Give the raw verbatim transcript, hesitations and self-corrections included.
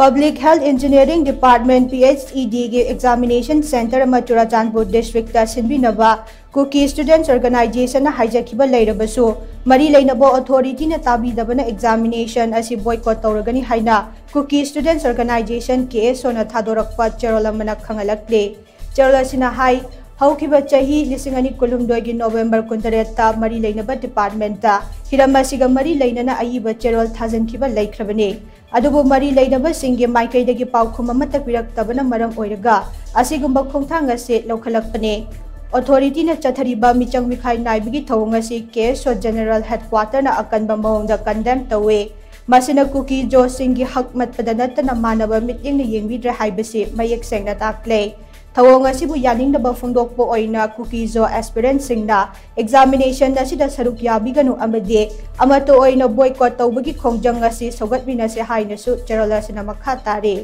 Public Health Engineering Department, P H E D, ꯒꯤ examination center ꯑꯃ Churachandpur district ꯇ ꯁꯤꯟꯕꯤꯅꯕ Kuki Students Organization ꯅ ꯍꯥꯏꯖꯈꯤꯕ ꯂꯩꯔꯕꯁꯨ, ꯃꯔꯤ ꯂꯩꯅꯕ authority ꯅ ꯇꯥꯕꯤꯗꯕꯅ examination ꯑꯁꯤ boycott ꯇꯧꯔꯒꯅꯤ ꯍꯥꯏꯅ Kuki Students Organization, K S O ꯅ ꯊꯥꯗꯣꯔꯛꯄ ꯆꯦꯔꯣꯜ ꯑꯃꯅ ꯈꯪꯍꯜꯂꯛꯂꯦ꯫ ꯆꯦꯔꯣꯜ ꯑꯁꯤꯅ ꯍꯥꯏ, ꯍꯧꯈꯤꯕ ꯆꯍꯤ ꯂꯤꯁꯤꯡ ꯑꯅꯤ ꯀꯨꯟꯍꯨꯝꯗꯣꯏꯒꯤ November ꯀꯨꯟꯇꯔꯦꯠꯇ ꯃꯔꯤ ꯂꯩꯅꯕ department ꯇ ꯍꯤꯔꯝ ꯑꯁꯤꯒ ꯃꯔꯤ ꯂꯩꯅꯅ ꯑꯏꯕ ꯆꯦꯔꯣꯜ ꯊꯥꯖꯤꯟꯈꯤꯕ ꯂꯩꯈ꯭ꯔꯕꯅꯤ꯫ ꯑꯗꯨꯕꯨ ꯃꯔꯤ ꯂꯩꯅꯕꯁꯤꯡꯒꯤ ꯃꯥꯏꯀꯩꯗꯒꯤ ꯄꯥꯎꯈꯨꯝ ꯑꯃꯠꯇ ꯄꯤꯔꯛꯇꯕꯅ ꯃꯔꯝ ꯑꯣꯏꯔꯒ ꯑꯁꯤꯒꯨꯝꯕ ꯈꯣꯡꯊꯥꯡ ꯑꯁꯤ ꯂꯧꯈꯠꯂꯛꯄꯅꯤ꯫ Authority ꯅ ꯆꯠꯊꯔꯤꯕ ꯃꯤꯆꯪ ꯃꯤꯈꯥꯏ ꯅꯥꯏꯕꯒꯤ ꯊꯧꯑꯣꯡ ꯑꯁꯤ K S O General Headquarter ꯅ ꯑꯀꯟꯕ ꯃꯑꯣꯡꯗ condemn ꯇꯧꯏ꯫ ꯃꯁꯤꯅ ꯀꯨꯀꯤ ꯖꯣꯁꯤꯡꯒꯤ ꯍꯛ ꯃꯠꯄꯗ ꯅꯠꯇꯅ ꯃꯥꯟꯅꯕ ꯃꯤꯠꯌꯦꯡꯅ ꯌꯦꯡꯕꯤꯗ꯭ꯔꯦ ꯍꯥꯏꯕꯁꯤ ꯃꯌꯦꯛ ꯁꯦꯡꯅ ꯇꯥꯛꯂꯦ꯫ ꯊꯧꯑꯣꯡ ꯑꯁꯤꯕꯨ ꯌꯥꯅꯤꯡꯗꯕ ꯐꯣꯡꯗꯣꯛꯄ ꯑꯣꯏꯅ ꯀꯨꯀꯤ ꯖꯣ aspirant ꯁꯤꯡꯅ examination ꯑꯁꯤꯗ ꯁꯔꯨꯛ ꯌꯥꯕꯤꯒꯅꯨ ꯑꯃꯗꯤ ꯑꯃꯠꯇ ꯑꯣꯏꯅ boycott ꯇꯧꯕꯒꯤ ꯈꯣꯡꯖꯪ ꯑꯁꯤ ꯁꯧꯒꯠꯃꯤꯟꯅꯁꯤ ꯍꯥꯏꯅꯁꯨ ꯆꯦꯔꯣꯜ ꯑꯁꯤꯅ ꯃꯈꯥ ꯇꯥꯔꯤ꯫